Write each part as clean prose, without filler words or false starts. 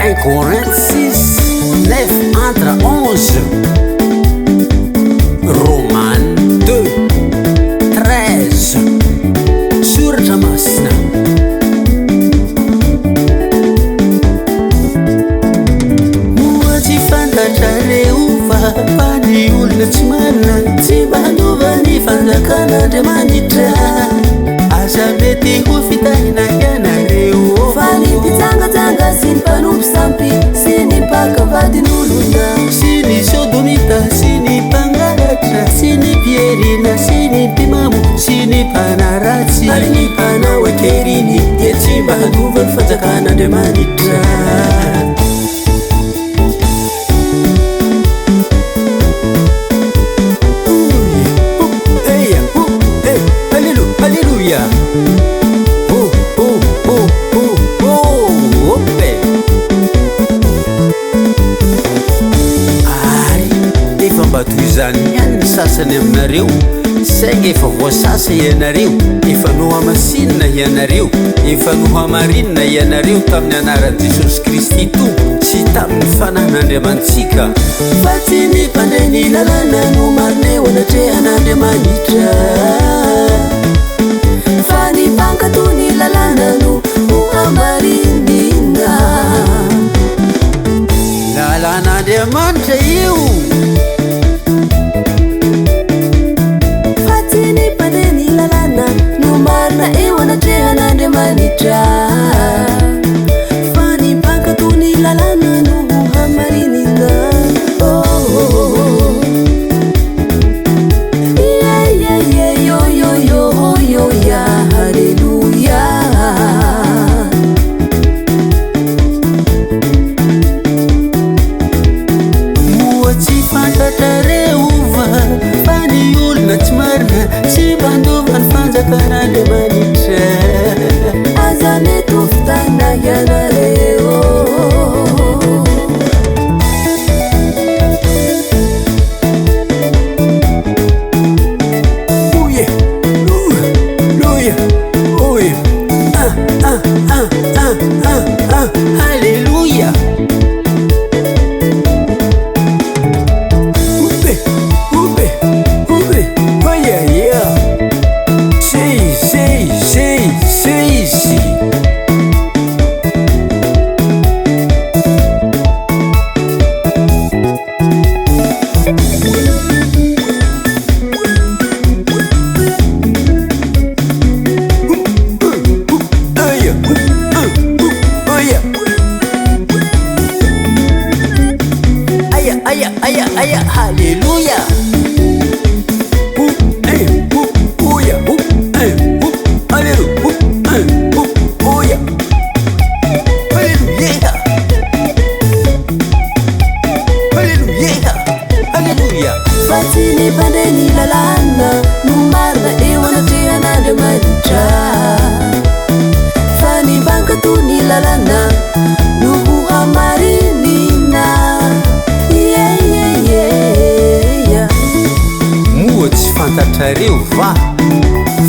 Un Corinthe 6, 9 entre 11. Roman 2, 13. Soratra Masina. Moa tsy fantatrareo va fa ny olona tsy marina tsy mba handova ny fanjakan'Andriamanitra? Aza mety ho fitahina ianareo. Fa ny mpijangajanga sy ny mpanompo sampy sy ny mpaka vadin'olona. Sy ny sodomita sy ny mpangalatra sy ny mpierina sy ny mpimamo sy ny mpanaratsy ary ny mpanao an-keriny dia tsy mba handova ny fanjakan'Andriamanitra. Aleloia! Oh, oh, oh, oh, oh, ope! Ary efa mba toy izany ihany ny sasany aminareo, saingy efa voasasa ianareo, efa nohamasinina ianareo, efa nohamarinina ianareo tamin'ny anaran'i Jesosy Kristy Tompo sy tamin'ny Fanahin'Andriamanitsika. Fa tsy ny mpandray ny lalàna no marina eo anatrehan'Andriamanitra, fa ny mpankatò ny lalàna no hohamarinina. Lalàn'Andriamanitra io. Fa tsy ny mpandray ny lalàna no marina eo anatrehan'Andriamanitra, fa ny mpankatò ny lalàna no hohamarinina. Oh, oh, oh. Yeah, yeah, yeah, yo, yo, yo, yo, ya, haleluya. Moa tsy fantatrareo va fa ny olona tsy marina tsy mba handova ny fanjakan'Andriamanitra? Aza mety ho fitana ianareo. Oye, Aleluia, oye, ah, ah, ah, ah, ah, ah, Aleluia. Ube, ube, ube, oia, ia. Sei, sei, sei, sei, sei. Aya, aya, aya, aya, haleluya. Hu, eh, hu, huya, hu, eh, hu, alelu, hu, eh, hu, huya. Haleluya. Haleluya. Haleluya. Fa tsy ny mpandray ny lalàna no marina eo anatrehan'Andriamanitra, fa ny mpankatò ny lalàna no hohamarinina. Yeah, yeah, yeah, yeah. Moa tsy fantatrareo va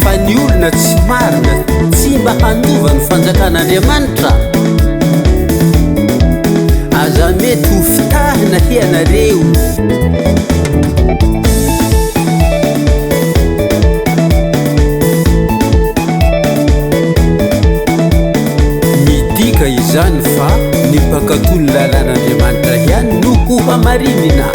fa ny olona tsy marina tsy mba handova ny fanjakan'Andriamanitra? Aza mety ho fitahina hianareo. Midika izany fa ny mpankatò ny lalàn'Andriamanitra ihany no hohamarinina.